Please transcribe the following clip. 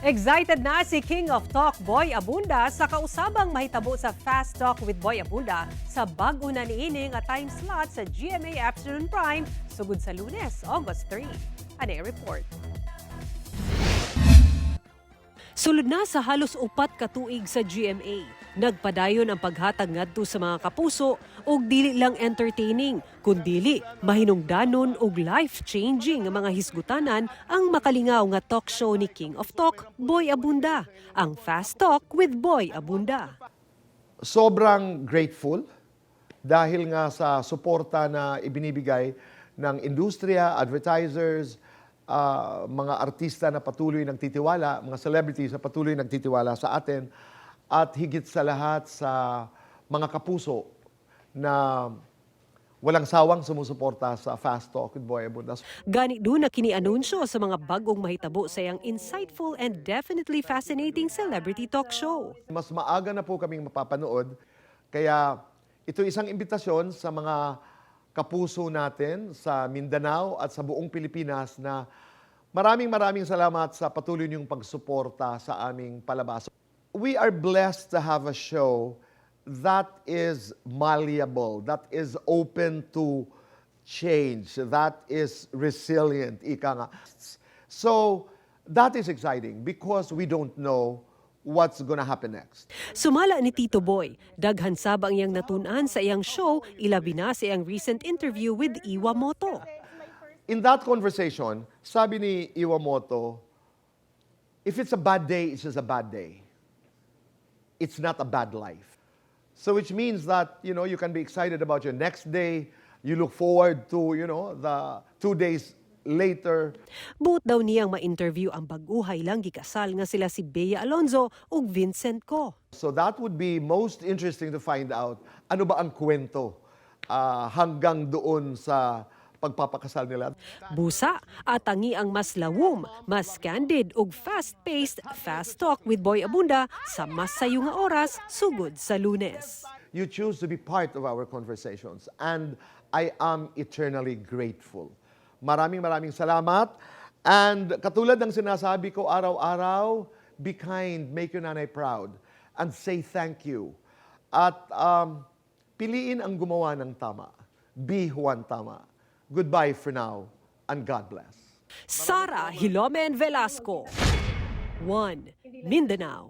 Excited na si King of Talk Boy Abunda sa kausabang mahitabo sa Fast Talk with Boy Abunda sa bag-o na niini nga time slot sa GMA Afternoon Prime sugod sa Lunes, August 3. Ani report. Sulod na sa halos 4 ka tuig sa GMA. Nagpadayon ang paghatag ngadto sa mga kapuso og dili lang entertaining, kundili mahinungdanon og life-changing nga mga hisgutanan ang makalingaw nga talk show ni King of Talk, Boy Abunda, ang Fast Talk with Boy Abunda. Sobrang grateful dahil nga sa suporta na ibinibigay ng industriya, advertisers, mga artista na patuloy nagtitiwala, mga celebrities na patuloy nagtitiwala sa atin, at higit sa lahat sa mga kapuso na walang sawang sumusuporta sa Fast Talk with Boy Abunda. Gani duna kini anunsyo sa mga bagong mahitabo sa iyang insightful and definitely fascinating celebrity talk show. Mas maaga na po kaming mapapanood. Kaya ito isang imbitasyon sa mga kapuso natin sa Mindanao at sa buong Pilipinas na maraming maraming salamat sa patuloy niyong pagsuporta sa aming palabas. We are blessed to have a show that is malleable, that is open to change, that is resilient, ika nga. So, that is exciting because we don't know what's gonna happen next. Sumala ni Tito Boy, daghan sab ang iyang natun-an sa iyang show, ilabi na sa iyang recent interview with Iwamoto. In that conversation, sabi ni Iwamoto, "If it's a bad day, it's just a bad day. It's not a bad life." So which means that you can be excited about your next day, you look forward to the 2 days later. Buot daw niyang ma-interview ang bag-uhay lang gikasal nga sila si Bea Alonzo ug Vincent Co. So that would be most interesting to find out ano ba ang kwento hanggang doon sa pagpapakasal nila. Busa, atangi ang mas lawom, mas candid ug fast-paced Fast Talk with Boy Abunda sa mas sayo nga oras sugod sa Lunes. You choose to be part of our conversations and I am eternally grateful. Maraming maraming salamat. And katulad ng sinasabi ko araw-araw, be kind, make your nanay proud, and say thank you. At piliin ang gumawa ng tama. Be Juan Tama. Goodbye for now, and God bless. Sara Hilomen Velasco. 1. Mindanao.